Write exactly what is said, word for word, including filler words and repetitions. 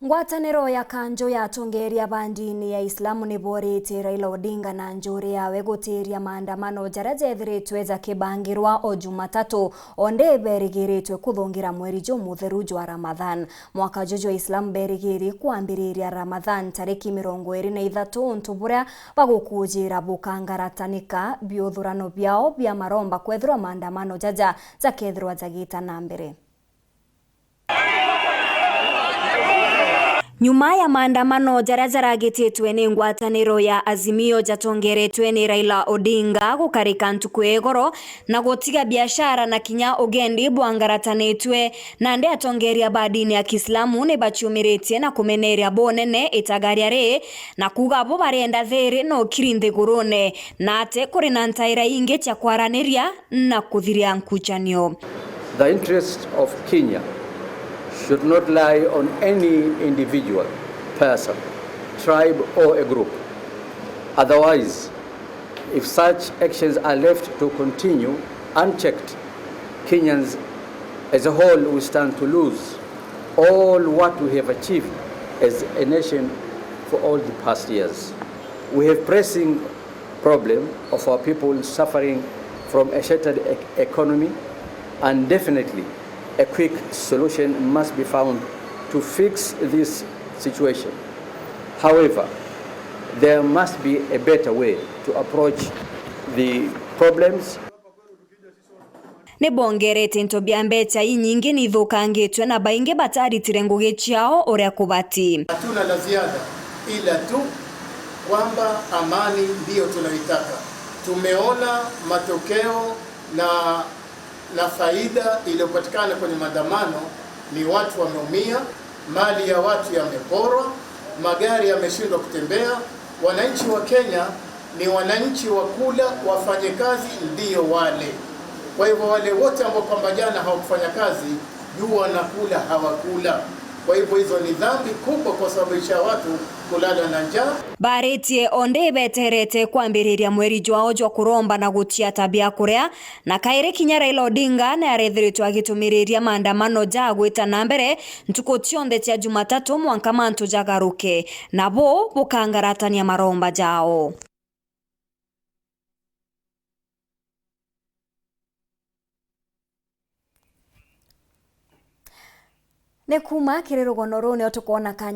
Ngwataniro ya kanju ya atongeria ba ndini ya Islamu ni booritie Raila Odinga na njuri yawe gutiiria maandamano jaria jeethiritwe jakibangirwa o Jumatatu, onde beerigiritwe kuthungira mweri jumutheru jwa Ramadhan. Mwaka juju Aislamu beerigirie kwambiriria Ramadhan tariki mirongo iiri na ithatu, untu buria bagukuujira bukangaratanika biuthurano biao bia maromba kwethirwa maandamano jaja jakeethirwa jagiita na mbere. Nyuma ya maandamano jaria jaragititwe ni ngwataniro ya Azimio jatongeretwe ni Raila Odinga gukarika ntuku ya igoro na gutiga biashara na kinya ugendi bwangaratanitwe, nandi atongeria ba dini ya Kiislamu ni baciumiritie na kumeneria bunene itagaria ri na kuuga bo barienda thiri na ukiri nthigurune, na ati kuri na ntaira ingi cia kwaraniria na kuthiria nkucanio. The interest of Kenya should not lie on any individual person, tribe, or a group. Otherwise, if such actions are left to continue unchecked, Kenyans as a whole will stand to lose all what we have achieved as a nation for all the past years. We have pressing problem of our people suffering from a shattered e-, economy, and definitely a quick solution must be found to fix this situation. However, there must be a better way to approach the problems. Ni bongerete into bia mbecha inyingi ni ithukangitwe na baingi bataritire ngugi ciao uria kubati. Hatuna la ziada ila tu kwamba amani ndiyo tunaitaka. Tumeona matokeo na, na faida iliyopatikana kwenye maandamano ni watu wameumia, mali ya watu yameporwa, magari yameshindwa kutembea. Wananchi wa Kenya ni wananchi wa kula, wafanye kazi ndio wale. Kwa hivyo wale wote ambao kwamba jana hawakufanya kazi, jua na kula hawakula. Kwa hivyo hizo ni dhambi kubwa kwa sababu ya watu kulala na njaa. Baritie onde beterete kwambiriria mweri jwao jwa kuromba na guciata bia kuria, na kairi kinya Raila Odinga ni arethiritwe agitumiriria maandamano ja gwita na mbere ntuku cionthe cia Jumatatu mwanka mantu jagaruke, nabo bukangaratania maromba jao. Ni kuuma kiri rugono ruu nio tukwona kanya